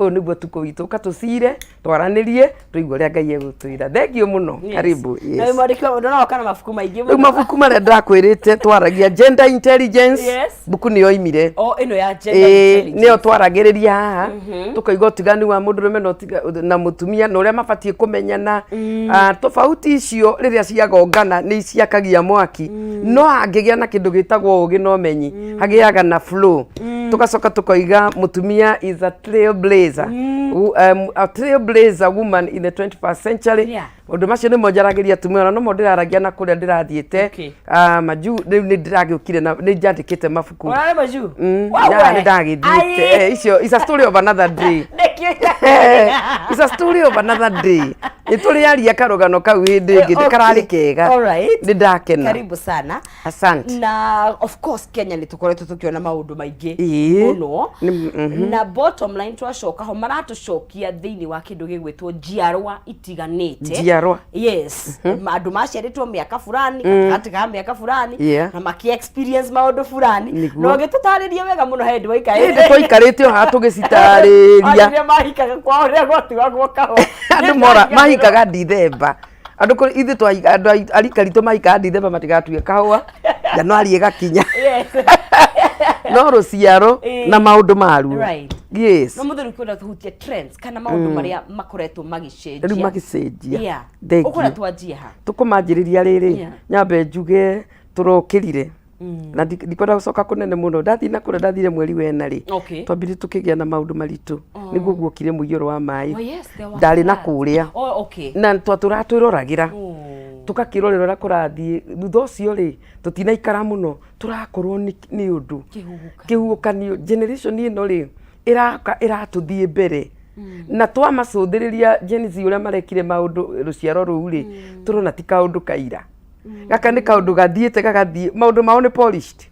Ũyũ nĩguo tukũ witũ, ũka tũcire, twaranĩrie, tũigue ũrĩa Ngai egũtwĩra. Thengiũ mũno. Karibu. Na wĩ mwandĩki wa maũndũ, no kana mabuku maingĩ Rĩu mũno. Mabuku marĩa ndakwĩrĩte twaragia gender intelligence, mbuku nĩyo imire. O ĩno ya gender Ĩĩ, intelligence. Nĩyo twaragĩrĩria haha, tũkaiga ũtiganu wa mũndũrũme na mũtumia na ũrĩa mabatiĩ kũmenyana. Ah, tofauti icio rĩrĩa ciagongana nĩ ciakagia mwaki, no hangĩgĩa na kĩndũ gĩtagwo ũgĩ na ũmenyi, hagĩaga na flow. Tũgacoka tũkoiga mũtumia is a trailblazer, a trailblazer woman in the 21st century. Maũndũ macio nĩmo njaragĩria atumia, ona nomo ndĩraragia na kũrĩa ndĩrathiĩte. Ah, majuu rĩu nĩ ndĩragĩũkire na nĩ njandĩkĩte mabuku. Ũrarĩ majuu? Ya, nĩ ndagĩthiĩte. Icio is a story of another day. It's a story of another day. Nĩ tũrĩaria karũgano kau hĩndĩ ĩngĩ. Kararĩ kega. Nĩ ndakena. Karibu sana. Asante. Na of course Kenya nĩ tũkoretwo tũkĩona maũndũ maingĩ mũno. Na bottom line, twacoka ho maratũcokia thĩinĩ wa kĩndũ gĩgwĩtwo njiarwa itiganĩte. Njiarwa. Yes, andũ maciarĩtwo mĩaka fulani, gatagatĩ ka mĩaka fulani, na maki experience maũndũ fulani. Na ũgĩtũtarĩria wega mũno hĩndĩ waikarĩte. Hĩndĩ twaikarĩte o haha tũgĩcitarĩria. Rĩrĩa mahikaga kwao, rĩrĩa gwatuagwo kahũa. Andũ mora mahikaga Ndithemba. Andũ kũrĩ ithuĩ andũ arika ritũ mahikaga Ndithemba matigatue kahũa Januari ĩgakinya. No rũciaro na maũndũ maruo. No mũthuri, kwenda tũhutie trends kana maũndũ marĩa makoretwo magĩcenjia. Rĩu magĩcenjia. Thengiũ. Ũkwenda twanjie ha? Tũkũmanjĩrĩria rĩrĩ, nyambe njuge tũrokĩrire na ndikwenda gũcoka kũnene mũno. Ndathiĩ na kũrĩa ndathire mweri wena rĩ, twambire tũkĩgĩa na maũndũ maritũ nĩguo guokire mũiyũro wa maĩ. Oh, yes, there were Ndarĩ na floods. kũrĩa na twatũraga twĩroragĩra, tũgakĩrorera ũrĩa kũrathiĩ. Thutha ũcio rĩ, tũtinaikara mũno, tũrakorwo nĩ ũndũ Kĩhuhũkanio. Kĩhuhũkanio. Generation ĩno rĩ, ĩraka ĩratũthiĩ mbere na twamacũthĩrĩria Gen Z ũrĩa marekire maũndũ, rũciaro rũu rĩ, tũrona ti kaũndũ kaira. Gaka nĩ kaũndũ gathiĩte gagathiĩ, maũndũ mao nĩ polished,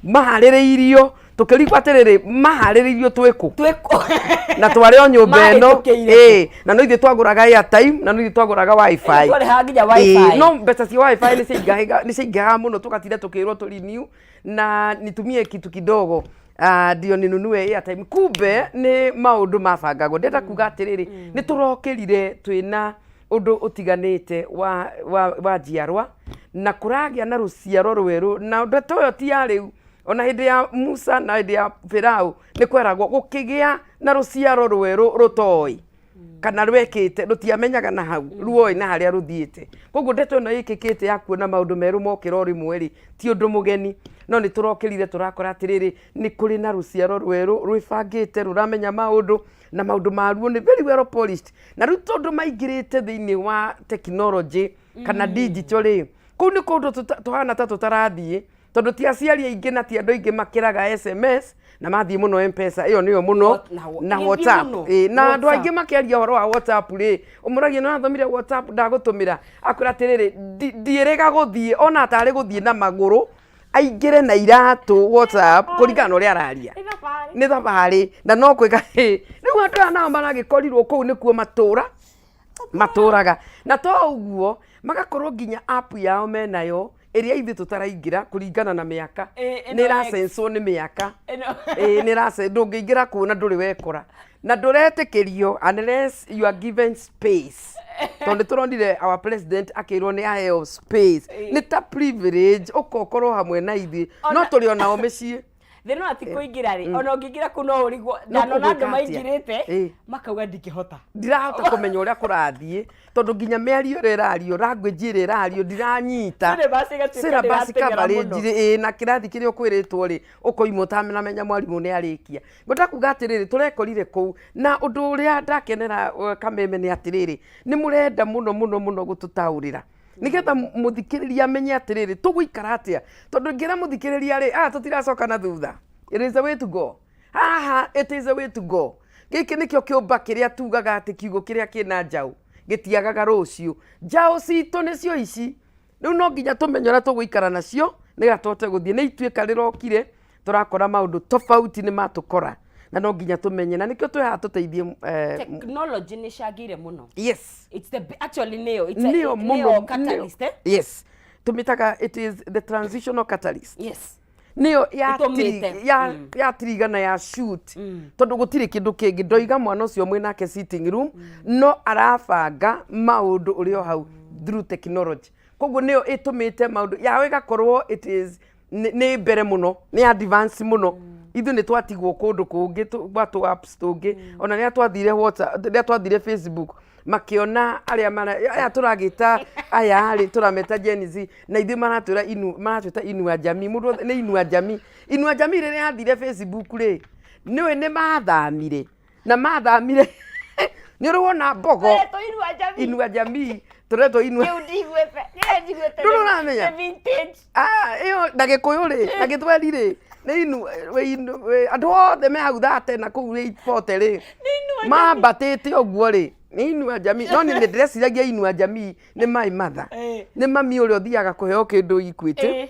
maharĩrĩirio. Tũkĩrigwo atĩrĩrĩ, maharĩrĩirio twĩkũ? Twĩkũ? Na twarĩ o nyũmba ĩno. Mahĩtũkĩire. Ĩĩ, na no ithuĩ twagũraga airtime, na no ithuĩ twagũraga WiFi. Twarĩhaga nginya WiFi. Ĩĩ, no mbeca cia WiFi nĩ ciaingĩhaga mũno, tũgatinda tũkĩrwo tũ renew na nitumie kitu kidogo, ndio ninunue airtime. Kumbe nĩ maũndũ mabangagwo. Ndĩrenda kuga atĩrĩrĩ, nĩ tũrokĩrire twĩna ũndũ ũtiganĩte wa njiarwa, na kũragĩa na rũciaro rwerũ, na ndeto ĩyo ti ya rĩu. Ona hĩndĩ ya Musa na hĩndĩ ya Farao nĩ kweragwo gũkĩgĩa na rũciaro rwerũ rũtoĩ kana rwekĩte, rũtiamenyaga na hau ruoĩ na harĩa rũthiĩte. Koguo ndeto ĩno ĩkĩkĩte ya kuona maũndũ merũ mokĩra o rĩmwe rĩ, ti ũndũ mũgeni. No nĩ tũrokĩrire tũrakora atĩrĩrĩ, nĩ kũrĩ na rũciaro rwerũ rwĩbangĩte, rũramenya maũndũ, na maũndũ maruo nĩ very well polished. Na rĩu tondũ maingĩrĩte thĩinĩ wa technology kana digital rĩ, kũu nĩ kũndũ tũhana ta tũtarathiĩ, tondũ ti aciari aingĩ na ti andũ aingĩ makĩraga SMS, na mathiĩ mũno M-Pesa, ĩyo nĩyo mũno. Na na ĩgĩthiĩ WhatsApp. mũno. Ĩĩ, na andũ WhatsApp. aingĩ makĩaria ũhoro wa WhatsApp rĩ, ũmũragia nĩ wathomire WhatsApp ndagũtũmĩra, akwĩra atĩrĩrĩ, ndiĩrĩga gũthiĩ ona atarĩ gũthiĩ na magũrũ, aingĩre na iratũ WhatsApp kũringana na ũrĩa araria. Nĩ thabarĩ na no kwĩka. Rĩu andũ aya nao maragĩkorirwo kũu nĩkuo matũra matũraga, na to ũguo, magakorwo nginya app yao menayo ĩrĩa ithuĩ tũtaraingĩra kũringana na mĩaka. Ĩno Nĩ ĩracenswo nĩ mĩaka. Ĩĩ, nĩ ĩrace ndũngĩingĩra kũu na ndũrĩ wekora na ndũretĩkĩrio unless you are given space, tondũ nĩ tũronire our president akĩrwo nĩ aheo space. Nĩ ta privilege ũka ũkorwo hamwe na ithuĩ, no tũrĩ onao mĩciĩ. Thĩna wa ti kũingĩra rĩ, ona ũngĩingĩra kũ no ũrigwo. No Ndanona andũ ũgwĩka atĩa? maingĩrĩte makauga ndingĩhota. Ndirahota kũmenya ũrĩa kũrathiĩ, tondũ nginya mĩario ĩrĩa ĩrario, language ĩrĩa ĩrario, ndiranyita. Syllabus ĩgatuĩka Syllabus ndĩrateng'era coverage mũno. rĩ, ĩĩ, na kĩrathi kĩrĩa ũkwĩrĩtwo rĩ, ũkoima ũtanamenya mwarimũ nĩ arĩkia. Ngwenda kuga atĩrĩrĩ, tũrekorire kũu na ũndũ ũrĩa ndakenera, Kameme, nĩ atĩrĩrĩ, nĩ mũrenda mũno mũno mũno gũtũtaũrĩra nĩgetha mũthikĩrĩria amenye atĩrĩrĩ, tũgũikara atĩa, tondũ ngĩra mũthikĩrĩria rĩ, aya tũtiracoka na thutha. It is a way to go haha, it is a way to go. Gĩkĩ nĩkĩo kĩũmba kĩrĩa tugaga atĩ kiugo kĩrĩa kĩna njaũ gĩtiagaga rũciũ. Njaũ citũ nĩcio ici rĩu, no nginya tũmenye ũrĩa tũgũikara nacio nĩgetha tũhote gũthiĩ. Nĩ ituĩka rĩrokire, tũrakora maũndũ tofauti nĩ matũkora, na no nginya tũmenye, na nĩkĩo twĩ haha tũteithie. Technology nĩ icangĩire mũno. It's the actually nĩyo it's a, Nĩyo mũno. Nĩyo catalyst, eh? Yes, tũmĩtaga it is the transitional catalyst. Nĩyo Ĩtũmĩte. Ya trigger na ya shoot, tondũ gũtirĩ kĩndũ kĩngĩ. Ndoiga mwana ũcio mwĩnake sitting room no arabanga maũndũ ũrĩ o hau through technology. Koguo nĩyo ĩtũmĩte maũndũ yao ĩgakorwo it is nĩ mbere mũno, nĩ advance mũno. Ithuĩ nĩ twatigwo kũndũ kũngĩ gwa tũ apps tũngĩ. Ona rĩrĩa twathire WhatsApp, rĩrĩa twathire Facebook, makĩona arĩa mara aya tũragĩta aya rĩ, tũrameta Gen Z, na ithuĩ maratwĩra inu, maratwĩta inua jamii. Mũndũ wothe nĩ inua jamii, inua jamii. Rĩrĩa yathire Facebook rĩ, nĩũĩ nĩ mathamire na mathamire. Nĩ ũrĩ wona mbogo? Tũretwo inua jamii. Inua jamii, tũretwo inua. Kĩu ndiguĩte, kĩrĩa njiguĩte. Ndũrĩ ũramenya? Nĩ vintage. Ah, ĩyo na Gĩkũyũ rĩ, na Gĩthweri rĩ, nĩ inu wĩ inu andũ othe me hau thate na kũu rĩ bote rĩ, Nĩ inua jamii. mambatĩte ũguo rĩ, nĩ inua jamii. No niĩ nĩ ndĩreciragia inua jamii nĩ my mother, nĩ mami ũrĩa ũthiaga kũheo kĩndũ Equity,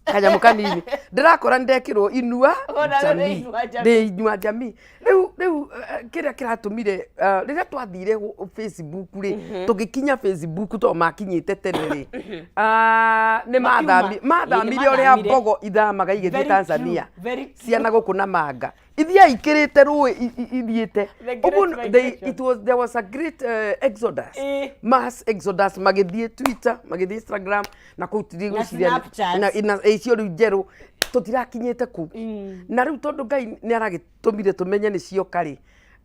kanyamũ kanini. Ndĩrakora nĩndekĩrwo inua Ona we nĩ jamii. inua jamii. Ndĩ inua jamii rĩu. Kĩrĩa kĩratũmire rĩrĩa twathire Facebook rĩ, tũgĩkinya Facebook tondũ makinyĩte tene rĩ, nĩ Makiuma. mathamire Ĩĩ, nĩ ũrĩa mathamire. mbogo ithamaga igĩthiĩ Very Tanzania. true, very true. Ciana gũkũ na manga ithiaga ikĩrĩte rũĩ ithiĩte. The great Ũguo migration. There was a great exodus, mass exodus, magĩthiĩ Twitter, magĩthiĩ Instagram na kũu Na Snapchat. Na icio rĩu njerũ tũtirakinyĩte kũu. Na rĩu tondũ Ngai nĩ aragĩtũmire tũmenye nĩ cioka rĩ,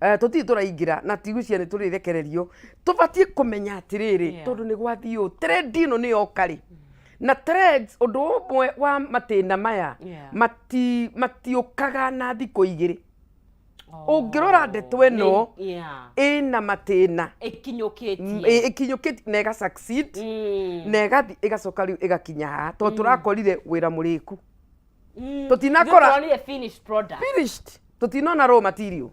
tũtirĩ tũraingĩra na tigwĩciria nĩ tũrĩrekererio. Tũbatiĩ kũmenya atĩrĩrĩ, tondũ nĩ gwathiĩ ũũ, trend ĩno nĩ yoka rĩ, na trends ũndũ ũmwe wa matĩna maya, matiũkaga na thikũ 2. Ũngĩrora ndeto ĩno, ĩna matĩna. Ĩkinyũkĩtie. Ĩkinyũkĩtie na ĩga succeed na ĩgathi ĩgacoka rĩu ĩgakinya haha tondũ tũrakorire wĩra mũrĩku. Tũtinakora Tũronire finished product. Finished. Tũtinona raw material,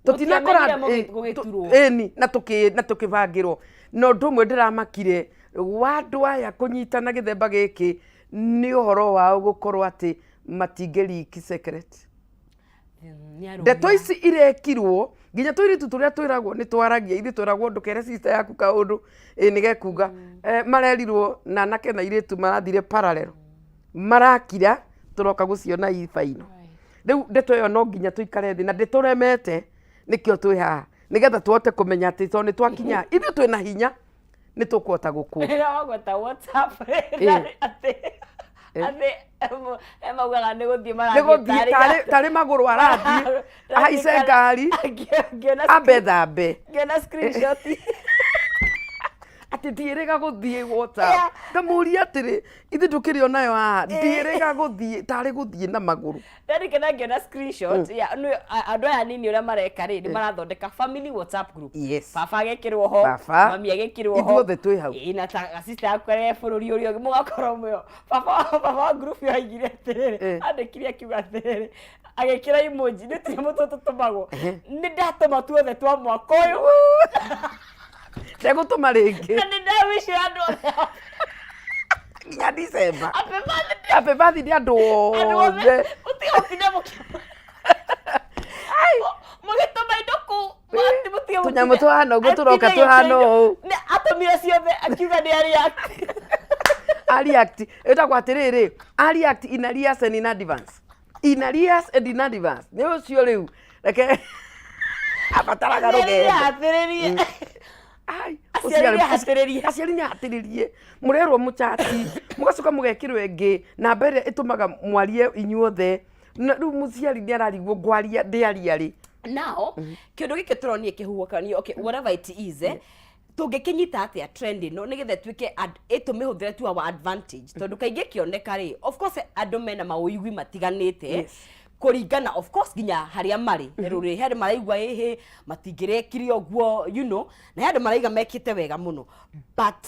tũtinakora. Mũtiamenyire gũgĩturwo. Ĩni na tũkĩbangĩrwo. Na ũndũ ũmwe ndĩramakire wa andũ aya kũnyitana gĩthemba gĩkĩ nĩ ũhoro wao gũkorwo atĩ matingĩ leak secret. Nĩ arũme. Ndeto ici irekirwo nginya tũirĩtu tũrĩa twĩragwo nĩ twaragia, ithuĩ twĩragwo ndũkere sister yaku kaũndũ ĩ nĩ gekuga. Marerirwo na anake na airĩtu marathire parallel, marakira tũroka gũciona i final. Rĩu ndeto ĩyo no nginya tũikare thĩ na ndĩtũremete, nĩkĩo twĩ haha, nĩgetha tũhote kũmenya atĩ tondũ nĩ twakinya ithuĩ twĩna hinya nĩ tũkũhota gũkũ. Rĩrĩa wagweta WhatsApp, atĩ maugaga nĩ gũthiĩ nĩ marathiĩ gũthiĩ tarĩ magũrũ arathiĩ ahaice ngari ngĩona ambe thambe. Ngĩona screenshot. Atĩ ndiĩrĩga gũthiĩ WhatsApp. Ngamũria atĩrĩ, ithuĩ ndũkĩrĩ onayo haha, ndiĩrĩga gũthiĩ tarĩ gũthiĩ na magũrũ. Ndarikana ngĩona screenshot ya andũ aya nini, ũrĩa mareka rĩ, nĩ marathondeka family WhatsApp group. Baba agekĩrwo ho, Baba. mami agekĩrwo ho. Ithuothe twĩ hau. Ĩĩ, na ta sister yaku arĩa e bũrũri ũrĩa ũngĩ mũgakorwo mwĩho. Baba wa group ĩyo aigire atĩrĩrĩ, andĩkire akiuga atĩrĩrĩ, agĩkĩra emoji nĩ tũnyamũ tũtũ tũtũmagwo, "Nĩ ndatũma tuothe twa mwaka ũyũ." Ndegũtũma rĩngĩ. Na nĩ ndawicĩra andũ othe nginya December. Happy birthday. Happy birthday andũ andũ othe. Othe. Mũtiga gũtinda mũgĩtũma indo kũu. Mũtige. Tũnyamũ tũhana ũguo tũroka tũhana ũũ. Atũmire ciothe akiuga nĩ areact. Areact ĩtagwo atĩrĩrĩ, areact in arrears and in advance, in arrears and in advance. Nĩ ũcio rĩu reke abataraga rũgendo. Atĩrĩrie. Ai, Aciari nĩ ahatĩrĩrie. Aciari nĩ ahatĩrĩrie. Mũrerwo mũchati, mũgacoka mũgekĩrwo ĩngĩ namba ĩrĩa ĩtũmaga mwarie inyuothe, na rĩu mũciari nĩ ararigwo ngwaria ndĩaria rĩ. Now kĩndũ gĩkĩ tũronire kĩhuhũkanio, okay, whatever it is, tũngĩkĩnyita atĩa trend ĩno nĩgetha ĩtuĩke ĩtũmĩhũthĩre to our advantage? Tondũ kaingĩ kĩoneka rĩ, of course andũ mena maũigui matiganĩte, kũringana of course nginya harĩa marĩ rũrĩ. He andũ maraigua ĩhĩ matingĩrekire ũguo, na he andũ maraiga mekĩte wega mũno. But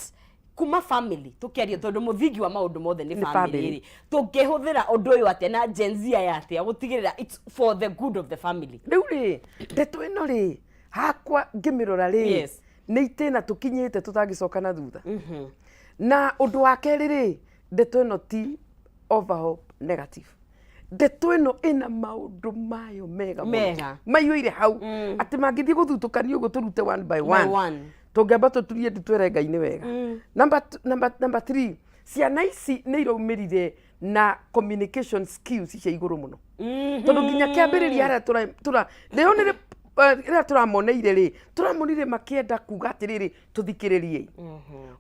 kuma family tũkĩaria, tondũ mũthingi wa maũndũ mothe nĩ Nĩ family family. rĩ, tũngĩhũthĩra ũndũ ũyũ atĩa na Gen Z aya atĩa gũtigĩrĩra it's for the good of the family? Rĩu rĩ, ndeto ĩno rĩ, hakwa ngĩmĩrora rĩ, nĩ itĩna tũkinyĩte tũtangĩcoka na thutha. Na ũndũ wa kerĩ rĩ, ndeto ĩno ti overall negative. Ndeto ĩno ĩna maũndũ mayo mega mũno. Mega. Maiyũire hau atĩ mangĩthiĩ gũthutũkanio ũguo tũrute one by by one, one. Tũngĩamba tũturie ndu twĩre Ngai nĩ wega. Number three, ciana ici nĩ iraumĩrire. Na communication skills cia igũrũ mũno, tondũ nginya kĩambĩrĩria harĩa tũra tũra rĩo nĩ rĩrĩa tũramoneire rĩ, tũramonire makĩenda kuga atĩrĩrĩ, tũthikĩrĩriei.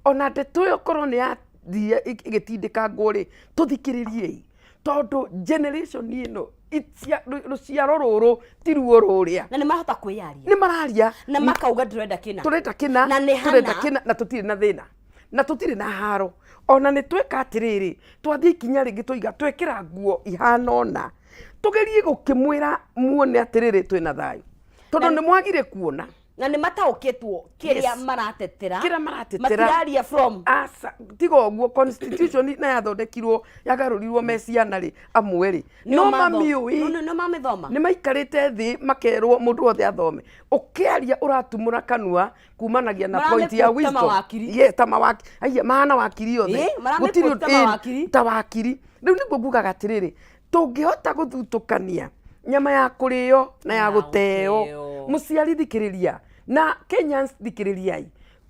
Ona ndeto ĩyo korwo nĩ yathire ĩgĩtindĩkangwo rĩ, tũthikĩrĩriei, tondũ generation ĩno rũciaro rũrũ ti ruo rũrĩa. Na nĩ mahota kwĩyaria. Nĩ mararia. Na makauga ndĩrenda kĩna. Tũrenda kĩna. Na nĩ tũrenda hana. Kĩna na tũtirĩ na thĩna na tũtirĩ na haro. Ona nĩ tweka atĩrĩrĩ, twathiĩ ikinya rĩngĩ, twaiga twekĩra nguo ihana ũna, tũgerie gũkĩmwĩra muone atĩrĩrĩ, twĩna thayũ, tondũ nĩ mwagire kuona. Na nĩ mataũkĩtwo kĩrĩa maratetera. Kĩrĩa maratetera. Matiraria from Aca, tiga ũguo, constitution na yathondekirwo, yagarũrirwo me ciana rĩ, amwe rĩ no mamiũĩ. No mamĩthoma. Nĩ maikarĩte thĩ makerwo mũndũ wothe athome. Ũkĩaria ũratumũra kanua kumanagia na point ya Maramĩquote ta wisdom. mawakiri. Yeah, ta mawakiri. Aiya, mahana wakiri othe. Maramĩquote Gũtirĩ ta mawakiri. Ta wakiri. Rĩu nĩguo ngugaga atĩrĩrĩ, tũngĩhota gũthutũkania nyama ya kũrĩo na ya Ya gũteo. gũteo. Mũciari thikĩrĩria, na Kenyans thikĩrĩriai,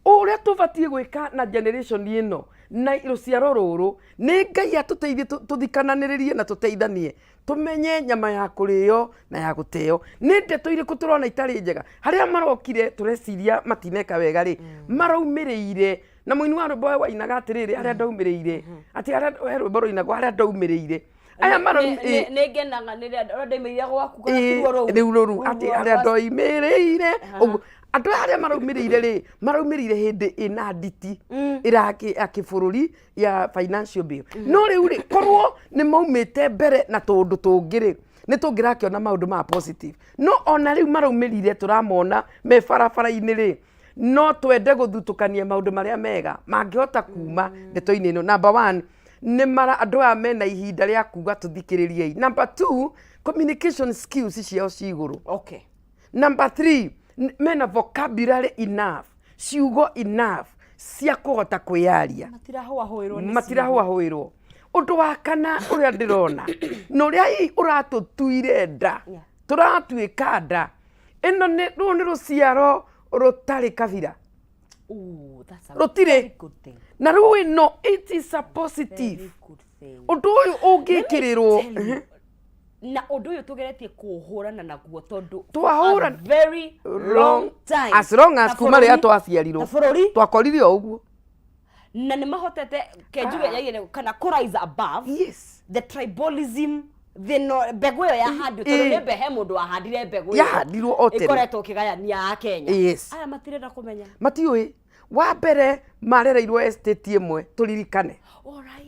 ũrĩa tũbatiĩ gwĩka na generation ĩno na rũciaro rũrũ, nĩ Ngai atũteithie tũthikananĩrĩrie na tũteithanie, tũmenye nyama ya kũrĩo na ya gũteo. Nĩ ndeto irĩkũ tũrona itarĩ njega harĩa marokire tũreciria matineka wega rĩ, maraumĩrĩire na mũini wa rwĩmbo wainaga atĩrĩrĩ, harĩa ndaumĩrĩire, atĩ harĩa he rwĩmbo rũinagwo harĩa ndaumĩrĩire aya Nĩ ngenaga nĩ rĩrĩa ndaimĩrire gwaku, kana tiguo rũu? Rĩu rũru atĩ harĩa ndoimĩrĩire ũguo, andũ aya arĩa maraumĩrĩire rĩ, maraumĩrĩire hĩndĩ ĩna nditi ĩrakĩ ya kĩbũrũri ya financial bill. No rĩu rĩ, korwo nĩ maumĩte mbere na tũũndũ tũngĩ rĩ, nĩ tũngĩrakĩona maũndũ ma positive. No ona rĩu maraumĩrire, tũramona me barabara-inĩ rĩ, no twende gũthutũkania maũndũ marĩa mega mangĩhota kuma ndeto-inĩ ĩno. Number one, nĩ mara andũ aya mena ihinda rĩa kuga tũthikĩrĩriei. Number two, communication skills ciao ci igũrũ. Number three, mena vocabulary enough, ciugo enough cia kũhota kwĩyaria. Matirahũahũĩrwo nĩ. Matirahũahũĩrwo. Ũndũ wa kana ũrĩa ndĩrona na ũrĩa hihi ũratũtuire nda, tũratuĩka nda ĩno, nĩ rũũ nĩ rũciaro rũtarĩ kabira. Ooh, that's a Rũtirĩ. very good thing. Na rĩu ĩno, it is a positive. Very good thing. Ũndũ ũyũ ũngĩkĩrĩrwo Tell you, na ũndũ ũyũ tũgeretie kũhũrana naguo tondũ Twahũrana- a very long time. As long as Ta kuma rĩrĩa twaciarirwo twaciarirwo ta bũrũri twakorire o ũguo. Na nĩ mahotete kenjuge yaigire kana kũ rise above the tribalism thĩno, mbegũ ĩyo yahandirwo, tondũ nĩ he mũndũ wahandire mbegũ ĩyo Yahandirwo o tene. Ĩkoretwo ĩkĩgayania a Kenya. Aya matirenda kũmenya. Matiũĩ. Wa mbere, marereirwo estate ĩmwe, tũririkane,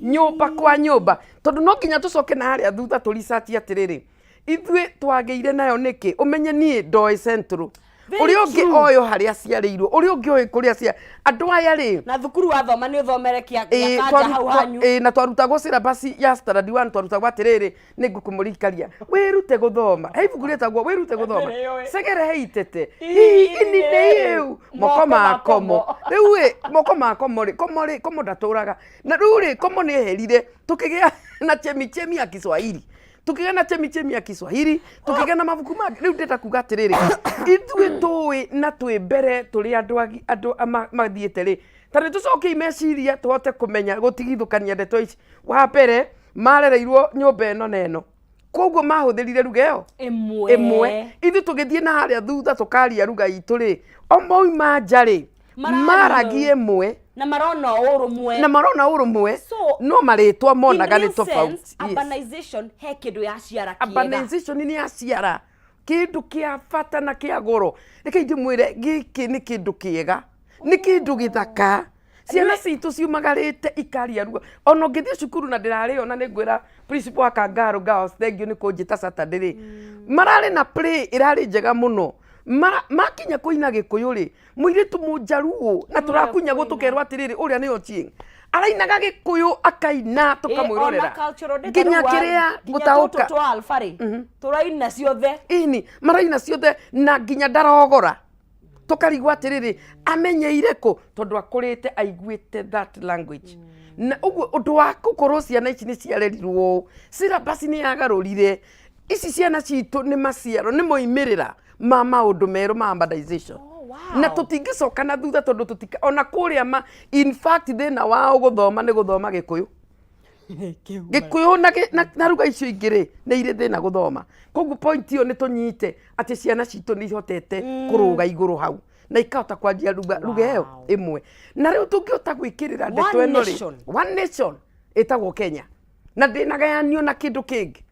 nyũmba kwa nyũmba, tondũ no nginya tũcoke na harĩa thutha tũ research atĩrĩrĩ, ithuĩ twagĩire nayo nĩkĩ? Ũmenye niĩ ndoĩ Central. Very Ũrĩa ũngĩ true. oĩ harĩa aciarĩirwo, ũrĩa ũngĩ oĩ kũrĩa cia andũ aya rĩ. Na thukuru wathoma nĩ ũthomere kĩa kanja hau hanyu. Na twarutagwo syllabus ya standard one, twarutagwo atĩrĩrĩ, nĩ ngũkũmũrikaria wĩrute gũthoma, he ibuku rĩtagwo Wĩrute Gũthoma. Ndĩrĩũĩ. Cegere he itete hihi ini nĩ rĩu moko ma komo. Rĩu ĩ moko ma komo rĩ, komo rĩ, komo ndatũraga na rĩu rĩ, komo nĩ eherire, tũkĩgĩa na Chemichemi ya Kiswahili, tukĩgĩa na Chemichemi ya Kiswahili, tukĩgĩa na mabuku mangĩ. Rĩu ndĩrenda kuga atĩrĩrĩ, ithuĩ tũĩ na twĩ mbere tũrĩ andũ andũ mathiĩte rĩ, ta nĩ tũcokie meciria tũhote kũmenya gũtigithũkania ndeto ici. Wa mbere, marereirwo nyũmba ĩno na ĩno, koguo mahũthĩrire ruga ĩyo ĩmwe. Ĩmwe. Ithuĩ tũgĩthiĩ na harĩa thutha tũkaria ruga itũ rĩ, o mauma nja rĩ, Mararia. maragia ĩmwe. Na marona ũrũmwe. Na marona ũrũmwe. No marĩtwa monaga nĩ tofauti. Yes. Urbanization he kĩndũ yaciara kĩega. Urbanization nĩ yaciara kĩndũ kĩa bata na kĩa goro. Reke ndĩmwĩre, gĩkĩ nĩ kĩndũ kĩega, nĩ kĩndũ gĩthaka. Ciana citũ ciumagarĩte ikaria ruo. Ona ũngĩthiĩ cukuru na ndĩrarĩ ona nĩ ngwĩra principal wa Kangaroo Girls, thank you nĩ kũnjĩta Saturday rĩ, mararĩ na play ĩrarĩ njega mũno. Makinya kũina Gĩkũyũ rĩ, mũirĩtu mũnjaruo na tũrakunyagwo tũkerwo atĩrĩrĩ, ũrĩa nĩ Ochieng arainaga Gĩkũyũ, akaina tũkamwĩrorera nginya kĩrĩa gũtaũka. Twa alpha rĩ, tũraina ciothe. Ini maraina ciothe na nginya ndarogora, tũkarigwo atĩrĩrĩ, amenyeire kũ? Tondũ akũrĩte aiguĩte that language. Na ũguo ũndũ wa gũkorwo ciana ici nĩ ciarerirwo ũũ, syllabus nĩ yagarũrire ici ciana citũ, nĩ maciaro, nĩ moimĩrĩra ma maũndũ merũ ma urbanization. Na tũtingĩcoka na thutha, tondũ tũtika ona kũrĩa ma, in fact, thĩna wao gũthoma nĩ gũthoma Gĩkũyũ. Gĩkũyũ na ruga icio ingĩ rĩ, nĩ irĩ thĩna gũthoma. Koguo point ĩyo nĩ tũnyite atĩ ciana citũ nĩ ihotete kũrũga igũrũ hau na ikahota kwanjia ruga ĩyo ĩmwe. Na rĩu tũngĩhota gwĩkĩrĩra ndeto One ĩno rĩ, nation. one nation ĩtagwo Kenya na ndĩnagayanio na kĩndũ kĩngĩ.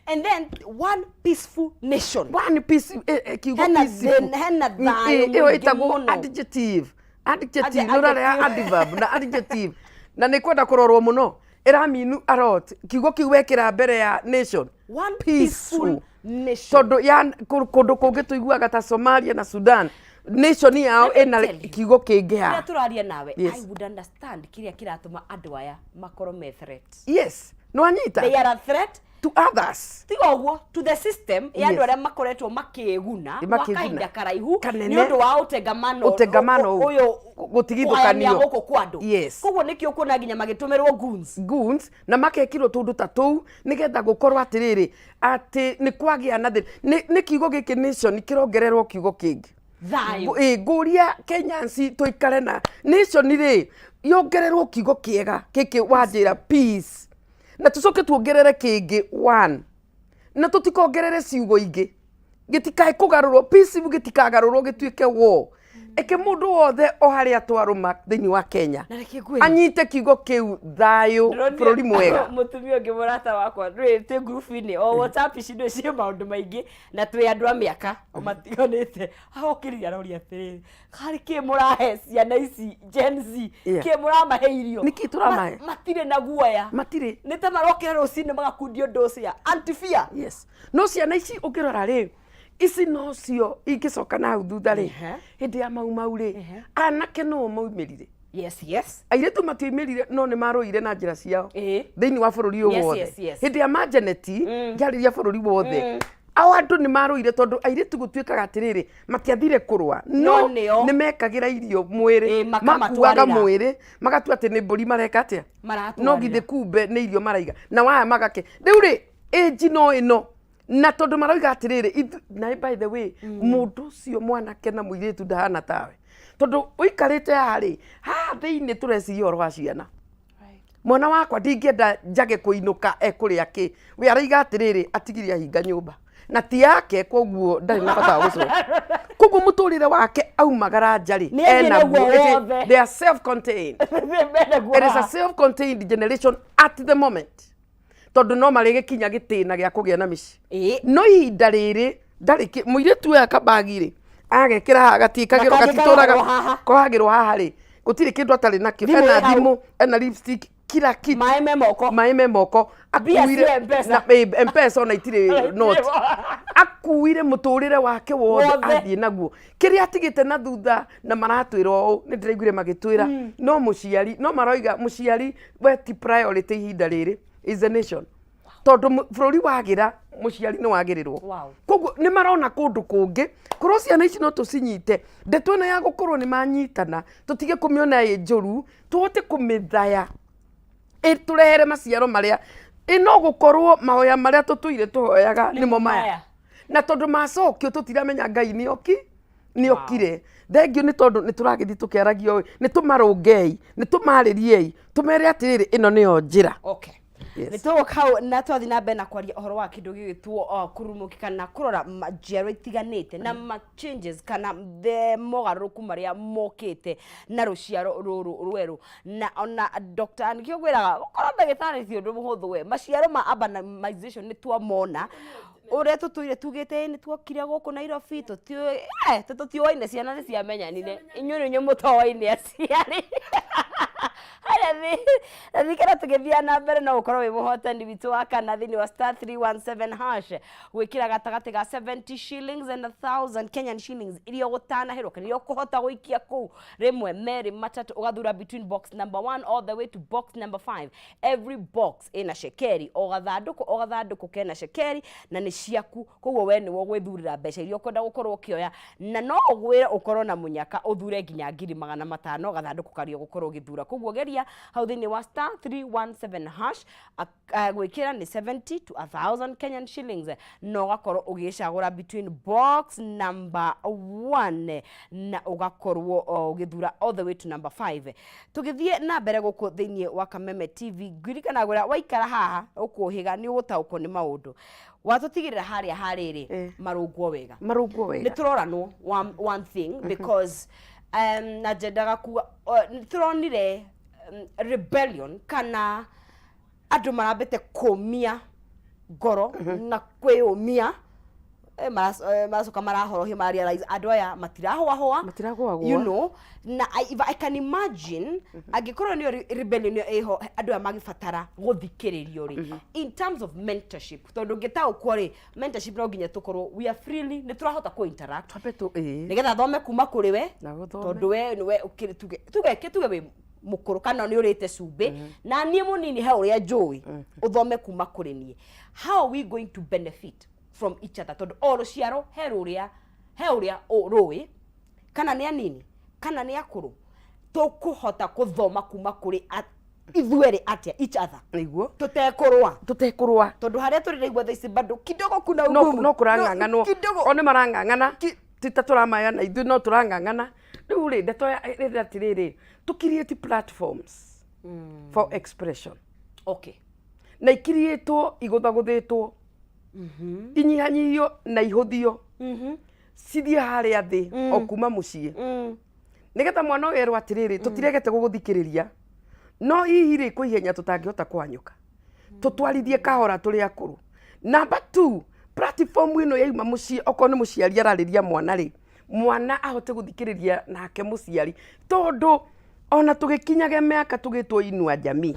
And then one peaceful nation. One peace, kiugo Hena peaceful. hena thayũ Ĩyo mũingĩ ĩtagwo mũno. adjective. Adjective Adje- nĩ ũrarĩa adverb na adjective na nĩ kwenda kũrorwo mũno, ĩraminu a lot kiugo kĩu wekĩra mbere ya nation. One peaceful peaceful nation. Tondũ ya kũndũ kũngĩ tũiguaga ta Somalia na Sudan, nation yao Let me ĩna tell you. kiugo kĩngĩ Rĩrĩa haha. tũraria nawe, Yes. I would understand kĩrĩa kĩratũma andũ aya makorwo me threat. Yes, nĩwanyita. They are a threat to others. Tiga ũguo, to the system ya andũ arĩa makoretwo makĩĩguna gwa Makĩĩguna. kahinda karaihu Kanene. nĩ ũndũ wa ũtengamano. Ũtengamano ũyũ. Ũyũ. Gũtigithũkanio. Kũgayania gũkũ kwa andũ. Koguo nĩkĩo ũkuona nginya magĩtũmĩrwo goons. Goons na makekirwo tũndũ ta tũu nĩgetha gũkorwo atĩrĩrĩ atĩ nĩ kwagĩa na thĩna. Nĩ kiugo gĩkĩ nation kĩrongererwo kiugo kĩngĩ. Thayũ. Ĩ, ngũria Kenyans tũikare na nation rĩ, yongererwo kiugo kĩega gĩkĩ wanjĩra peace, na tũcoke tuongerere kĩngĩ one, na tũtikongerere ciugo ingĩ, gĩtikae kũgarũrwo, peace gĩtikagarũrwo gĩtuĩke war. Eke mũndũ wothe o harĩa twarũma thĩinĩ wa Kenya Na reke ngwĩre. anyite kiugo kĩu thayũ, bũrũri mwega. Mũtumia ũngĩ mũrata wakwa ndũĩ twĩ ngurubu-inĩ o WhatsApp ici, ndũĩ ciĩ maũndũ maingĩ na twĩ andũ a mĩaka matiganĩte, agokĩrĩria aroria atĩrĩrĩ, harĩ kĩ mũrahe ciana ici Gen Z? Kĩ mũramahe irio? Nĩkĩ tũramahe? Matirĩ na guoya. Matirĩ. Nĩ ta marokĩra rũcinĩ magakundio ndũcia antifia. Yes, no ciana ici ũngĩrora rĩ, ici nocio ingĩcoka na hau thutha rĩ, hĩndĩ ya Mau Mau rĩ, anake no maumĩrire. Airĩtu matioimĩrire, no nĩ marũire na njĩra ciao thĩinĩ wa bũrũri ũyũ wothe. Hĩndĩ ya majaneti ngĩarĩria bũrũri wothe, ao andũ nĩ marũire tondũ airĩtu gũtuĩkaga atĩrĩrĩ, matiathire kũrũa, no no nĩo. Nĩ mekagĩra irio mwĩrĩ. Makamatwarĩra. Makuaga mwĩrĩ magatua atĩ nĩ mbũri mareka atĩa. Maratwarĩra. No githĩ kumbe nĩ irio maraiga na waya magake rĩu rĩ ĩnji no ĩno na tondũ maroiga atĩrĩrĩ na by the way, mũndũ ũcio mwanake na mũirĩtu ndahana tawe tondũ ũikarĩte haha rĩ, haha thĩinĩ tũreciria ũhoro wa ciana. Mwana wakwa ndingĩenda njage kũinũka ekũrĩa kĩ, we araiga atĩrĩrĩ, atigire ahinga nyũmba na ti yake, koguo ndarĩ na bata wa gũcoka, koguo mũtũrĩre wake aumagara nja rĩ, Nĩ athiĩ enaguo. naguo wothe. They are self-contained. Mena It is a self-contained generation at the moment tondũ no marĩgĩkinya gĩtĩna gĩa kũgĩa na mĩciĩ. No ihinda rĩrĩ ndarĩ mũirĩtu ũyũ akabagi rĩ, agekĩra haha gatiĩkagĩrwo. Na kangĩ gatitũraga. karohagwo haha. Kohagĩrwo haha rĩ, gũtirĩ kĩndũ atarĩ nakĩo. Thimũ Ena ĩ hau. thimũ, ena lipstick, kila kitu. Maĩ me moko. Maĩ me moko. Mbia Akuire cia M-Pesa. na M-Pesa ona itirĩ note. Akuire mũtũrĩre wake wothe. Wothe. Athiĩ naguo kĩrĩa atigĩte na thutha, na maratwĩra ũũ, nĩ ndĩraiguire magĩtwĩra no mũciari, no maroiga mũciari we ti priority ihinda rĩrĩ, is a nation, tondũ bũrũri wagĩra mũciari nĩ wagĩrĩrwo. Koguo nĩ marona kũndũ kũngĩ korwo ciana ici no tũcinyite ndeto ĩno ya gũkorwo nĩ manyitana, tũtige kũmĩona ĩ njũru, tũhote kũmĩthaya ĩtũrehere maciaro marĩa ĩ no gũkorwo mahoya marĩa tũtũire tũhoyaga nĩmo maya. Maya. Na tondũ macokio tũtiramenya Ngai nĩoki nĩokire. Thengiũ nĩ tondũ nĩ tũragĩthiĩ tũkĩaragia ũĩ, nĩ tũmarũngei, nĩ tũmarĩriei, tũmere atĩrĩrĩ, ĩno nĩyo njĩra. Nĩ tũgũka hau na twathiĩ na mbere na kwaria ũhoro wa kĩndũ gĩgwĩtwo kurumũki kana kũrora njiaro itiganĩte na ma changes kana the mogarũrũku marĩa mokĩte na rũciaro rũrũ rwerũ. Na ona Dr. nĩkĩo ngwĩraga gũkorwo ndagĩtarĩ ti ũndũ mũhũthũ we. Maciaro ma urbanization nĩ twamona ũrĩa tũtũire tugĩte, nĩ tuokire gũkũ Nairobi tũtiũĩ, tũtiũaine, ciana nĩ ciamenyanire, inyuĩ nĩ inyuĩ mũtoaine aciari. Haya, thikĩra tũgĩthiĩ na mbere, no ũkorwo wĩ mũhotani witũ wa kana thĩinĩ wa *317# gwĩkĩra gatagatĩ ga 70 shillings and 1000 Kenyan shillings iria ũgũtanahĩrwo kana iria ũkũhota gũikia kũu rĩmwe merĩ matatũ, ũgathura between box number 1 all the way to box number 5. Every box ĩna cekeri, o gathandũkũ o gathandũkũ kena cekeri na nĩ ciaku, koguo we nĩwe ũgwĩthurĩra mbeca iria ũkwenda gũkorwo ũkĩoya, na no ũgwĩre ũkorwo na mũnyaka ũthure nginya 500,000 gathandũkũ karĩa ũgũkorwo ũgĩthura. Koguo geria. Hau thĩinĩ wa *317#, gwĩkĩra nĩ 70 to 1000 Kenyan shillings, na ũgakorwo ũgĩcagũra between box number 1 na ũgakorwo ũgĩthura all the way to number 5. Tũgĩthiĩ na mbere gũkũ thĩinĩ wa Kameme TV, ngwirikana gwĩra waikara haha ũkũhĩga nĩ ũgũtaũkwo nĩ maũndũ watũtigĩrĩra harĩa harĩrĩ. Marũngwo wega. Marũngwo Nĩ wega. Tũroranwo one thing because na njendaga kuga nĩ tũronire rebellion kana andũ marambĩte kũmia ngoro na kwĩyũmia, maracoka marahorohia, mararealize andũ aya matirahũahũa. Matirahũahũa. Na if I can imagine, angĩkorwo nĩyo rebellion ĩyo ĩho, andũ aya magĩbatara gũthikĩrĩrio rĩ, in terms of mentorship, tondũ ngĩtaũkwo rĩ, mentorship no nginya tũkorwo we are freely, nĩ tũrahota kũ interact Twambe tũ ĩĩ. Nĩgetha thome kuma kũrĩ we. Na ũthome. Tondũ we nĩwe ũkĩrĩ, tuge wĩ mũkũrũ kana nĩ ũrĩte cumbĩ na niĩ mũnini, he ũrĩa njũĩ ũthome kuma kũrĩ niĩ. How are we going to benefit from each other? Tondũ o rũciaro he rũrĩa, he ũrĩa rũĩ, kana nĩ anini kana nĩ akũrũ, tũkũhota kũthoma kuma kũrĩ ithuerĩ atĩa, each other, Nĩguo. Tũtekũrũa. Tũtekũrũa. Tondũ harĩa tũrĩ raigua thaa ici bado kidogo kuna No ugumu. No kũrang'ang'anwo. Kidogo. O nĩ marang'ang'ana, ti ta tũramayana ithuĩ, no tũrang'ang'ana rĩu rĩ. Ndeto rĩrĩ atĩrĩrĩ, tũ create platforms for expression na ikiriĩtwo igũthagũthĩtwo, inyihanyihio na ihũthio, cithiĩ harĩa thĩ o kuma mũciĩ, nĩgetha mwana ũyũ erwo atĩrĩrĩ, tũtiregete gũgũthikĩrĩria, no hihi rĩ, kwĩ ihenya tũtangĩhota kũhanyũka, tũtwarithie kahora tũrĩ akũrũ. Number two, platform ĩno yauma mũciĩ, okorwo nĩ mũciari ararĩria mwana rĩ, mwana ahote gũthikĩrĩria nake mũciari, tondũ ona tũgĩkinyage mĩaka tũgĩtwo inua jamii,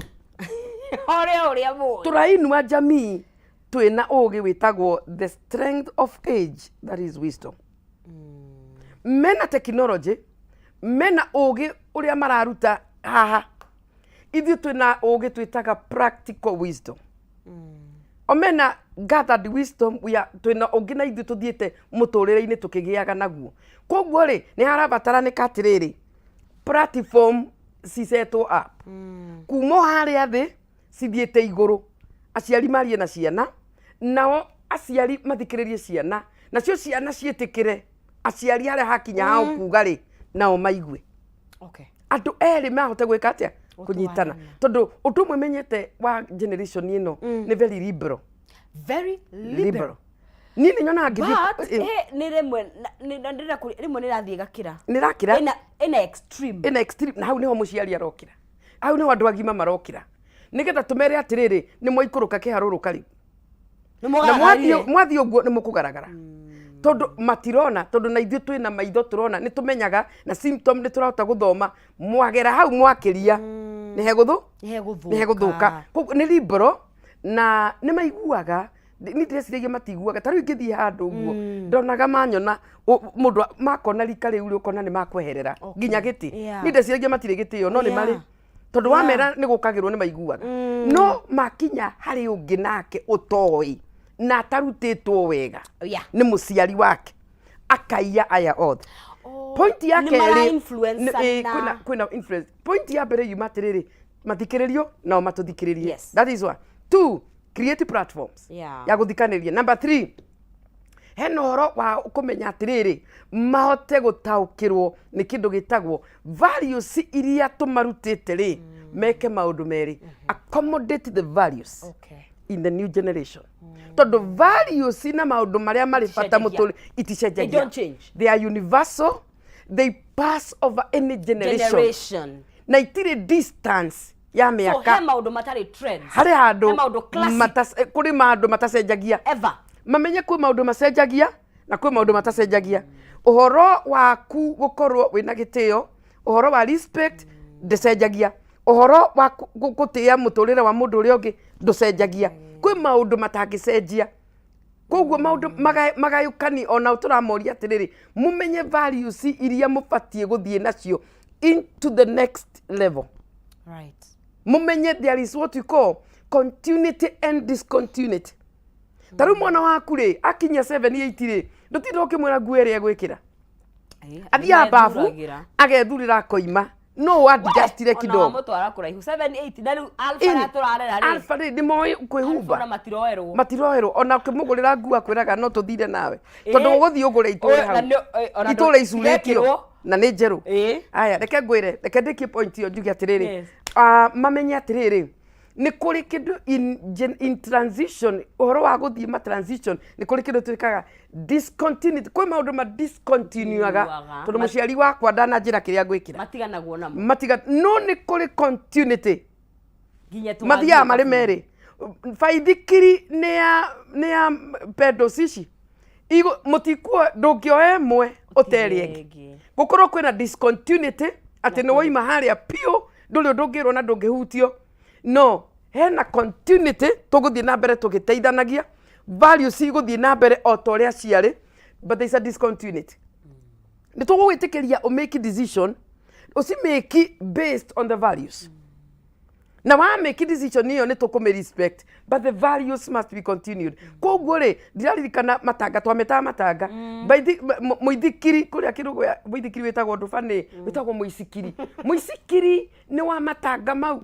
Ũrĩa ũrĩa mũĩ. Tũrainua jamii twĩna ũgĩ wĩtagwo the strength of age, that is wisdom. Mena technology, mena ũgĩ ũrĩa mararuta haha, ithuĩ twĩna ũgĩ twĩtaga practical wisdom. O mena gathered wisdom, we are, twĩna ũngĩ na ithuĩ tũthiĩte mũtũrĩre-inĩ tũkĩgĩaga naguo. Koguo rĩ, nĩ harabataranĩka atĩrĩrĩ, platform cisetwo up kuma o harĩa thĩ cithiĩte igũrũ, aciari marie na ciana, nao aciari mathikĩrĩrie ciana, nacio ciana ciĩtĩkĩre aciari harĩa hakinya hao kuga rĩ, nao maigue. Andũ erĩ mahote gwĩka atĩa? Kũnyitana. Tondũ ũndũ ũmwe menyete wa generation ĩno nĩ very liberal. Very liberal. Liberal. Niĩ nĩ nyonaga ngĩthiĩ But nĩ rĩmwe na ndĩrenda rĩmwe nĩ rathiĩ gakĩra. Nĩ rakĩra. Ĩna extreme. Ĩna extreme, na hau nĩho mũciari arokĩra, hau nĩho andũ agima marokĩra, nĩgetha tũmere atĩrĩrĩ, nĩ mwaikũrũka kĩharũrũka rĩu. Nĩ Na mũgaragarire. Mwathiĩ ũguo nĩ mũkũgaragara, tondũ matirona, tondũ na ithuĩ twĩna maitho tũrona, nĩ tũmenyaga na symptom, nĩ tũrahota gũthoma mwagera hau mwakĩria nĩ hegũthũ Nĩ hegũthũka. Nĩ hegũthũka. Koguo nĩ liberal na nĩ maiguaga. Niĩ ndĩreciragia matiguaga. Ta rĩu ingĩthiĩ handũ ũguo, ndonaga manyona mũndũ makona rika rĩu rĩ, ũkona nĩ makweherera nginya gĩtĩ. Niĩ ndeciragia matirĩ gĩtĩo, no nĩ marĩ, tondũ wamera nĩ gũkagĩrwo nĩ maiguaga, no makinya harĩ ũngĩ nake ũtoĩ na atarutĩtwo wega nĩ mũciari wake, akaiya aya othe. Oh, Point ya nĩ kerĩ mara-influence-ana. Kwĩna influence. Point ya mbere yuma atĩrĩrĩ, mathikĩrĩrio nao matũthikĩrĩrie. That is one. Two, create platforms ya gũthikanĩria. Number three, hena ũhoro wa kũmenya atĩrĩrĩ, mahote gũtaũkĩrwo nĩ kĩndũ gĩtagwo values iria tũmarutĩte rĩ, meke maũndũ merĩ, accommodate the values in the new generation, tondũ values na maũndũ marĩa marĩ bata Iticenjagia. mũtũrĩ iticenjagia. They don't change. They are universal, they pass over any generation, Generation. Na itirĩ distance ya So mĩaka. He maũndũ matarĩ trends. Harĩ handũ He maũndũ classic. kũrĩ maũndũ matacenjagia. Ever. Mamenye kwĩ maũndũ macenjagia na kwĩ maũndũ matacenjagia. Ũhoro waku gũkorwo wĩna gĩtĩo, ũhoro wa respect ndũcenjagia, ũhoro wa gũtĩĩa mũtũrĩre wa mũndũ ũrĩa ũngĩ ndũcenjagia. Kwĩ maũndũ matangĩcenjia. Koguo maũndũ magayũkani ona tũramoria atĩrĩrĩ, mũmenye values iria mũbatiĩ gũthiĩ nacio into the next level. Mumenye there is what you call continuity and discontinuity. Ta rĩu mwana waku rĩ, akinyia 7 8 rĩ, ndũtinda ũkĩmwĩra nguo ĩrĩa egwĩkĩra. Athiaga babu, Nĩmethuragĩra. Agethurĩra, akoima. No wadjustire Ona kidogo. Wamũtwara kũraihu 7 8 na rĩu alpha Ĩni, arĩa tũrarera rĩ, alpha rĩ nĩ moĩ kwĩhumba. Ona matiroerwo. Matiroerwo ona ũkĩmũgũrĩra nguo akwĩraga no tũthire nawe, Ĩĩ. tondũ ũgũthiĩ ũgũre itũre Ũ- hau na ona itũre icurĩtio cirekĩrwo. Na nĩ njerũ. Aya, reke ngwĩre, reke ndĩkie point ĩyo njuge atĩrĩrĩ, ah, mamenye atĩrĩrĩ, nĩ kũrĩ kĩndũ in transition, ũhoro wa gũthiĩ ma transition, nĩ kũrĩ kĩndũ twĩkaga discontinuity. Kwĩ maũndũ ma discontinuaga Continuaga. tondũ mũciari wakwa ndananjĩra kĩrĩa ngwĩkĩra. Matiganagwo namo. Matiga no nĩ kũrĩ continuity. Nginya tũgathiĩ Mathiaga marĩ kaburi. merĩ. Baithikiri nĩ ya pedals ici. Mũtikuo ndũngĩoya ĩmwe ũterie ĩngĩ. Ĩngĩ. Gũkorwo kwĩna discontinuity atĩ nĩ woima harĩa piũ, ndũrĩ ũndũ ũngĩrwo na ndũngĩhutio, no hena continuity, tũgũthiĩ na mbere tũgĩteithanagia, values igũthiĩ na mbere o ta ũrĩa ciarĩ, but there is a discontinuity. Nĩ tũgũgwĩtĩkĩria ũmake decision, ũcimake based on the values, na wa make decision ĩyo nĩ tũkũmĩ respect, but the values must be continued. Koguo rĩ, ndiraririkana matanga twametaga matanga. Mũithikiri kũrĩa kĩrũgũya, mũithikiri wĩtagwo ndũba, wĩtagwo mũicikiri. Mũicikiri nĩ wa matanga mau.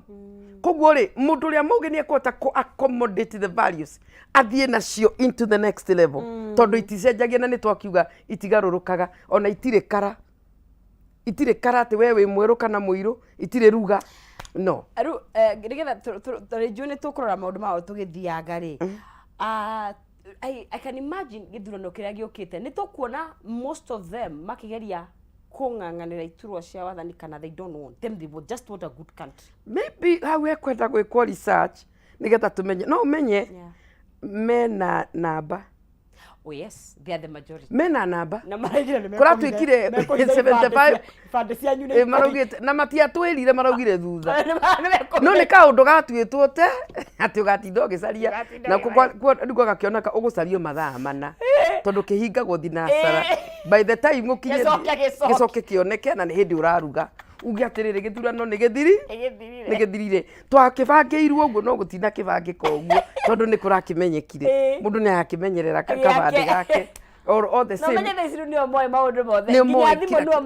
Koguo rĩ, mũndũ ũrĩa mũgĩ nĩ ekũhota kũ accommodate the values, athiĩ nacio into the next level, tondũ iticenjagia na nĩ twakiuga itigarũrũkaga, ona itirĩ kara, itirĩ kara atĩ we wĩ mwerũ kana mũirũ, itirĩ ruga no. Rĩu nĩgetha rĩnjũ nĩ tũkũrora maũndũ mao tũgĩthianga rĩ, ah, I can imagine gĩthurano kĩrĩa gĩũkĩte nĩ tũkuona most of them makĩgeria kũng'ang'anĩra iturwa cia wathani, kana they don't want them, they would just want a good country. Maybe hau ekwenda gwĩkwo research nĩgetha tũmenye, no ũmenye mena namba. Oh yes, they are the majority. Mena namba. Na maraigire nĩ Kũratuĩkire 75. Ibandĩ cianyu nĩ Ĩ, maraugĩte na matiatwĩrire, maraugire thutha, no nĩ kaũndũ gatuĩtwo te atĩ ũgatinda ũgĩcaria. Ũgatinda Na ũgĩcaria. rĩu gagakĩoneka ũgũcario mathaa 4, tondũ kĩhingagwo thinacara. By the time ũkinye Gĩcoke gĩcoke. Gĩcoke kĩoneke na nĩ hĩndĩ ũraruga uge atĩrĩrĩ, gĩthurano nĩ gĩthiri, nĩ gĩthirire, twakĩbangĩirwo ũguo, no gũtina kĩbangĩka ũguo tondũ nĩ kũrakĩmenyekire. Mũndũ nĩ arakĩmenyerera kabandĩ gake or all the No same. menye thaa ici rĩu nĩo moĩ maũndũ mothe. Nĩo Nginya moĩ thimũ kila nĩo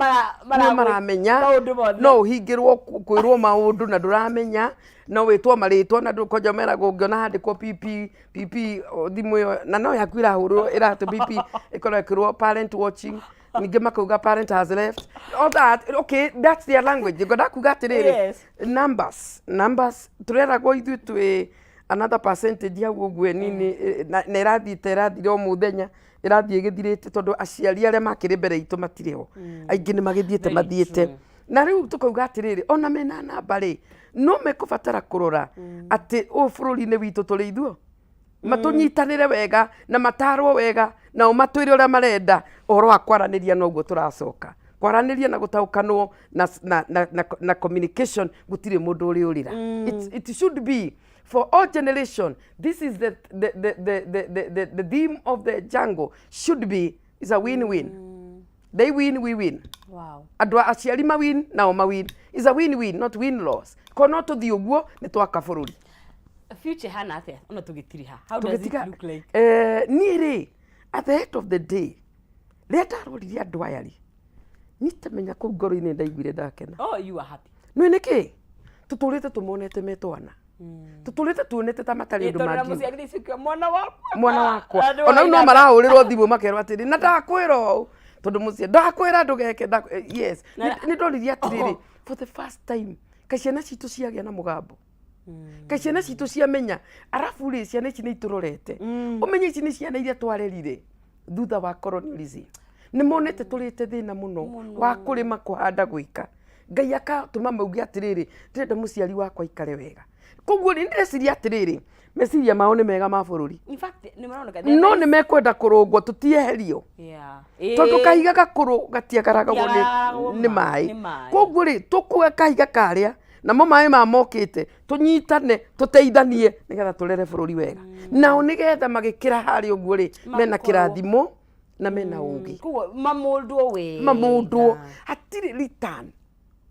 nĩo maramenya. Maũndũ mothe. No ũhingĩrwo kwĩrwo maũndũ na ndũramenya, no wĩtwo marĩtwa na ndũkonja meragwo ũngĩona handĩkwo PP PP o, thimũ ĩyo na no yaku ĩrahũrwo ĩratũ PP ĩkorwo ĩkĩrwo parent watching, ningĩ makauga parent has left, all that. Okay, that's their language. Ngwenda kuga atĩrĩrĩ, numbers tũreragwo ithuĩ twĩ another percentage hau ũguo nini, na ĩrathiĩte ĩrathira o mũthenya, ĩrathiĩ ĩgĩthirĩte, tondũ aciari arĩa makĩrĩ mbere itũ matirĩ ho, aingĩ nĩ magĩthiĩte. Very Mathiĩte true. Na rĩu tũkauga atĩrĩrĩ, ona mena namba rĩ, no mekũbatara kũrora atĩ ũyũ bũrũri-inĩ witũ tũrĩ ithuo, matũnyitanĩre wega na matarwo wega, nao matwĩre ũrĩa marenda. Ũhoro wa kwaranĩria noguo tũracoka kwaranĩria na gũtaũkanwo na communication, gũtirĩ mũndũ ũrĩ ũrĩra. It should be for all generation. This is the theme of the jungle, should be is a win-win. They win, we win. Andũ a aciari mawin, nao mawin, is a win-win, not win loss. Ko no tũthiĩ ũguo nĩ twaka bũrũri. Future hana atĩa ona tũgĩtiriha? How does it Tũgĩtiga look like? Niĩ rĩ, at the end of the day, rĩrĩa ndarorire andũ aya rĩ, nitamenya kũu ngoro-inĩ ndaiguire ndakena. Oh, you are happy. Nĩ nĩkĩ tũtũrĩte tũmonete me twana, tũtũrĩte tuonete ta matarĩ ũndũ Tondũ na mangiuga. Mũciari thaa ici mwana wakwa. Mwana wakwa. Na nĩ Ona rĩu no waina- marahũrĩrwo thimũ makerwo atĩrĩ, na ndakwĩra ũũ tondũ mũciĩ ndakwĩra ndũgeke yes. Nĩ ndoririe atĩrĩrĩ, for the first time kaĩ ciana citũ ciagĩa na mũgambo, kaĩ ciana citũ ciamenya. Arabu rĩ, ciana ici nĩ itũrorete. Ũmenye ici nĩ ciana iria twarerire thutha wa colonialism, nĩ monete tũrĩte thĩna mũno wa kũrĩma, kũhanda, gwĩka. Ngai akatũma mauge atĩrĩrĩ, ndĩrenda mũciari wakwa aikare wega. Koguo rĩ, ndĩreciria atĩrĩrĩ, meciria mao nĩ mega ma bũrũri. In fact, nĩ maroneka No nĩ mekwenda kũrũngwo, tũtieherio, tondũ kahiga gakũrũ gatiagaragagwo Gatiagaragwo nĩ maĩ. Maĩ. Nĩ maĩ. Koguo rĩ, tũkue kahiga karĩa namo maĩ ma mokĩte, tũnyitane, tũteithanie nĩgetha tũrere bũrũri wega nao, nĩgetha magĩkĩra harĩa ũguo rĩ, mena Makorwo. Kĩrathimo na mena ũgĩ. Koguo mamũndwo wega. Mamũndwo, hatirĩ return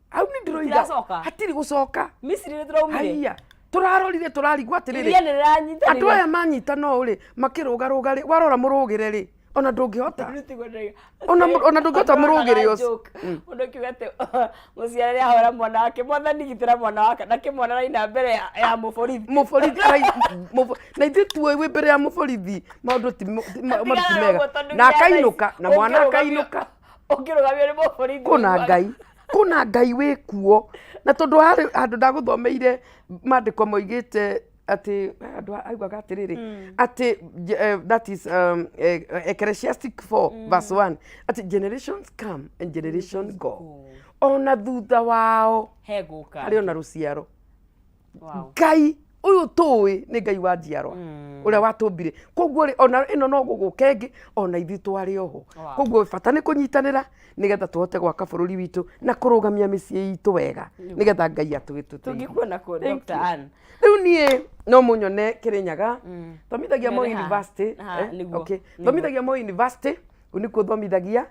hau nĩ ndĩroiga. Tũtiracoka. Hatirĩ gũcoka. Misiri nĩ tũraumire. Haiya, tũrarorire, tũrarigwo atĩrĩrĩ, Iria nĩ rĩranyitanĩra. Andũ aya manyitana ũũ rĩ, makĩrũgarũga rĩ, warora mũrũgĩre rĩ, Ona ndũngĩhota. Ona ndũngĩhota mũrũgĩrĩ ũcio. Mũndũ akiuga atĩ mũciari ahora mwana wake, "Mwathani, gitĩra mwana wake," nake mwana araina mbere ya mũborithi. Mũborithi na ithuĩ tuĩ wĩ mbere ya mũborithi maũndũ ti Tigana mega. ũguo tondũ Na nginya thaa ici akainũka na mwana akainũka. Ũngĩrũgamio nĩ mũborithi Kũna ũiguaga- Ngai, kũna Ngai wĩ kuo. Na tondũ harĩ handũ ndagũthomeire maandĩko moigĩte atĩ andũ augaga atĩrĩrĩ atĩ that is Ecclesiastic 4 verse 1, atĩ generations come and generations go, ona thutha wao hegũka harĩ ona rũciaro. Wow. Ngai ũyũ tũĩ nĩ Ngai wa njiarwa ũrĩa watũmbire. Koguo rĩ, ona ĩno no gũgũka ĩngĩ, ona ithuĩ twarĩ oho. Koguo bata nĩ kũnyitanĩra nĩgetha tũhote gwaka bũrũri witũ na kũrũgamia mĩciĩ itũ wega nĩgetha Ngai atũgĩtũteithie. Tũngĩkuona kũ, Thank Dr. you. Ann? Rĩu niĩ no mũnyone Kĩrĩnyaga, thomithagia Moi Nĩ ha? University. Ha, nĩguo, Okay. nĩguo. Thomithagia Moi University, kũu nĩkuo thomithagia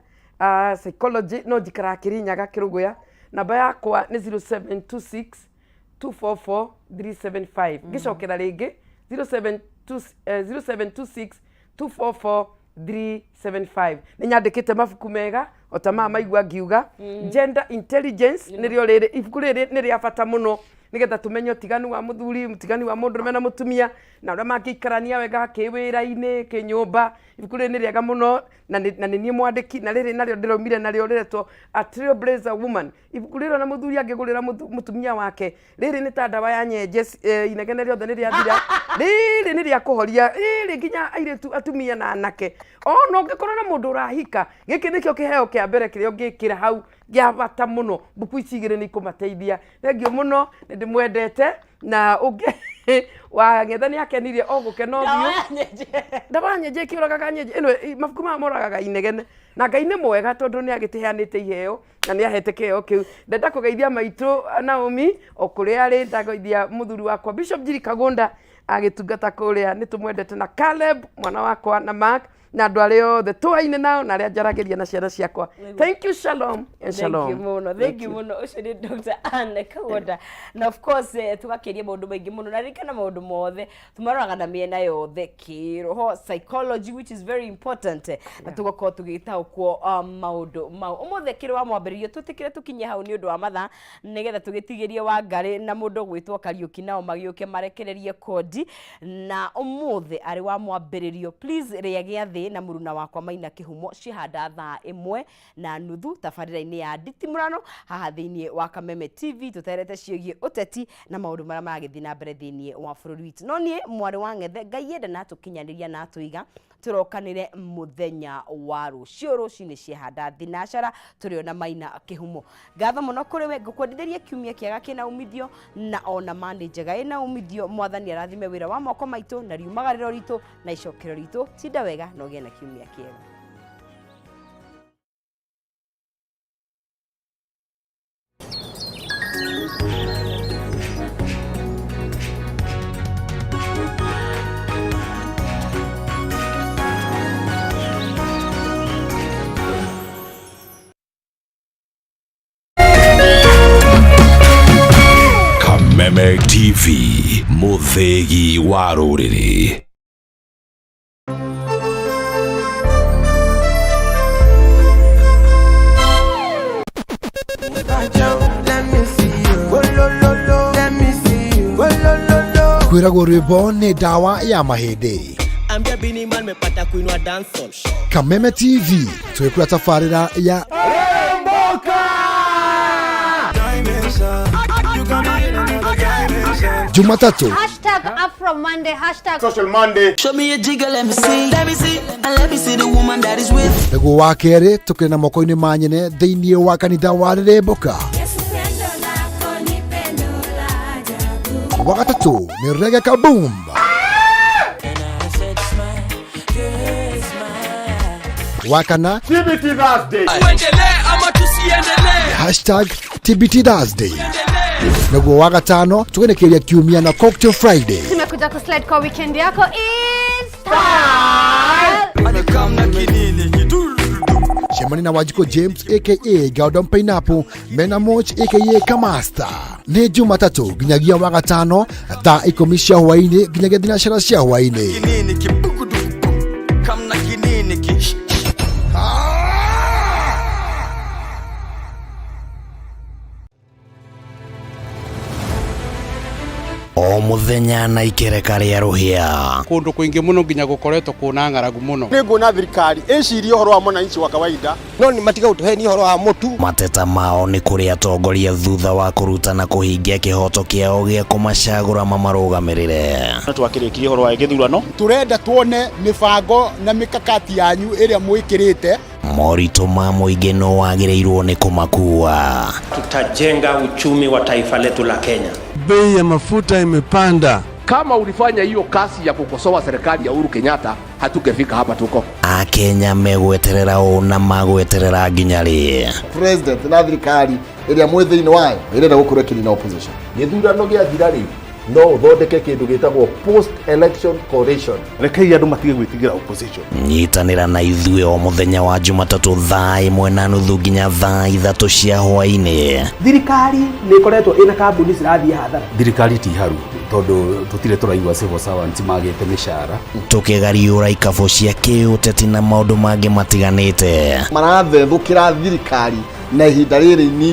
psychology, no njikaraga Kĩrĩnyaga Kĩrũgũya. Namba yakwa nĩ 0726 244 375. Ngĩcokera rĩngĩ, 072 0726 244 375. Nĩ nyandĩkĩte mabuku mega ota maya maigua ngiuga gender intelligence, nĩrĩo rĩrĩ. Ibuku rĩrĩ nĩ rĩa bata mũno nĩgetha tũmenye ũtiganu wa mũthuri, ũtiganu wa mũndũrũme na mũtumia, na ũrĩa mangĩikarania wega kĩwĩra-inĩ, kĩnyũmba. Ibuku rĩrĩ nĩ rĩega mũno na nĩ niĩ mwandĩki. Na rĩrĩ narĩo ndĩraumire narĩo rĩretwo A Trailblazer Woman. Ibuku rĩrĩ ona mũthuri angĩgũrĩra mũtumia wake rĩrĩ, nĩ ta ndawa ya nyenje. Inegene rĩothe nĩ rĩathira. Rĩrĩ nĩ rĩa kũhoria rĩrĩ nginya airĩtu, atumia na anake. Ona ũngĩkorwo na mũndũ ũrahika, gĩkĩ nĩkĩo kĩheo kĩa mbere kĩrĩa ũngĩkĩra hau gĩa bata mũno. Mbuku ici igĩrĩ nĩ ikũmateithia. Thengiũ mũno, nĩ ndĩmwendete, na ũngĩ wa ng'etha nĩ akenirie o gũkena ũthiũ. Ndawa ya nyenje ĩkĩũragaga nyenje ĩno. Mabuku maya moragaga inegene, na Ngai nĩ mwega tondũ nĩ agĩtĩheanĩte iheo na nĩ ahete kĩheo kĩu. Ndenda kũgeithia maitũ Naomi o kũrĩa arĩ, ndageithia mũthuri wakwa Bishop Njiri Kagunda agĩtungata kũrĩa, nĩ tũmwendete, na Caleb mwana wakwa na Mark na andũ arĩa othe tũaine nao na arĩa njaragĩria na ciana ciakwa. Thank you, shalom and shalom. Thank you mũno, thank you mũno. Ũcio nĩ Dr. Anne Kagunda, na of course tũgakĩria maũndũ maingĩ mũno, na ririkana maũndũ mothe tũmaroraga na mĩena yothe, kĩroho, psychology, which is very important, na tũgakorwo tũgĩtaũkwo maũndũ mau. Ũmũthĩ kĩrĩ wa mwambĩrĩrio, twĩtĩkĩre tũkinye hau nĩ ũndũ wa mathaa, nĩgetha tũgĩtigĩrie Wangarĩ na mũndũ ũgwĩtwo Kariũki nao magĩũke marekererie kodi. Na ũmũthĩ arĩ wa mwambĩrĩrio, please rĩa gĩathĩ na mũruna wakwa Maina Kĩhumo cihanda 1:30 tabarĩra-inĩ ya Nditimũrano haha thĩinĩ wa Kameme TV, tũterete ciĩgiĩ ũteti na maũndũ marĩa maragĩthiĩ na mbere thĩinĩ wa bũrũri witũ. No niĩ mwarĩ wa ng'ethe, Ngai enda na atũkinyanĩria na atũiga, tũrokanĩre mũthenya wa rũciũ rũcinĩ ciehanda thinacara tũrĩ ona Maina Kĩhumo. Ngatho mũno kũrĩ we, ngũkwendithĩria kiumia kĩega kĩna umithio na ona mani njega ĩna umithio. Mwathani arathime wĩra wa moko maitũ na riumagarĩro ritũ na icokero ritũ. Tinda wega na ũgĩe na kiumia kĩega. Kameme TV, mũthĩgi wa rũrĩrĩ. Let me see you. Oh, lo, lo, lo. Let me see you. Oh, lo, lo, lo. Kwĩragwo rwĩmbo nĩ ndawa ya mahĩndĩ. Ambia Bini Man mepata kuinua dancehall. Kameme TV twĩkũra tabarĩra ya Dimension. You got me in another dimension. Jumatatũ #AfroMonday, hashtag Show me a jigger, let me see. Let me see. And let me see the woman that is with. Nĩguo wa kerĩ tũkĩrĩ na moko-inĩ ma nyene thĩinĩ wa kanitha wa Rĩrĩmbũka. Yesu, pendo lako ni pendo la ajabu. Wa gatatũ nĩ Rege Kaboom. And I said, smile, girl, smile. Wa kana Tuendelee ama tusiendelee? #TBTThursday. Naguo wa gatano tũgenekeria kiumia na Cocktail Friday. Tumekuja kuslide kwa weekend yako in style. Alikamna kinini kitu. Cemani na Wanjikũ James aka Galdon Pineapple mena Moch aka Kamasta nĩ Jumatatũ nginyagia wa gatano 10:00 cia hwaĩ-inĩ nginyagia 4:00 cia hwaĩ-inĩ. Kinini kibukuduku. Kamna kinini ki. O mũthenya na ikereka rĩa rũhĩa. Kũndũ kũingĩ mũno nginya gũkoretwo kũna ng'aragu mũno. Nĩ nguona thirikari ĩcirie ũhoro wa mwananchi wa kawaida, no nĩ matiga gũtũhenia ũhoro wa mũtu. Mateta mao nĩ kũrĩ atongoria thutha wa kũruta na kũhingia kĩhoto kĩao gĩa kũmacagũra mamarũgamĩrĩre. Twakĩrĩkirie ũhoro wa gĩthurano. Tũrenda tuone mĩbango na mĩkakati yanyu ĩrĩa mwĩkĩrĩte. Moritũ ma mũingĩ no wagĩrĩirwo nĩ kũmakua. Tutajenga uchumi wa taifa letu la Kenya. Bei ya mafuta imepanda. Kama ulifanya hiyo kazi ya kukosoa serikali ya Uhuru Kenyatta, hatungefika hapa tuko. Akenya megweterera ũ na magweterera nginya rĩ? President na thirikari ĩrĩa mwĩ thĩinĩ wayo ĩrenda gũkorwo ĩkĩnina opposition. Gĩthurano gĩathira rĩ, no ũthondeke kĩndũ gĩtagwo post election coalition. Rekei andũ matige gwĩtigĩra opposition. Nyitanĩra na ithuĩ o mũthenya wa Jumatatũ 1:30 nginya 3:00 cia hwaĩ-inĩ. Thirikari nĩ ĩkoretwo ĩna kambuni cirathiĩ hathara. Thirikari ti haru tondũ tũtirĩ tũraigua civil servants magĩte mĩcara. Tũkĩgariũra ikabũ cia kĩũteti na maũndũ mangĩ matiganĩte. Marathethũkĩra thirikari na ihinda rĩrĩ inini.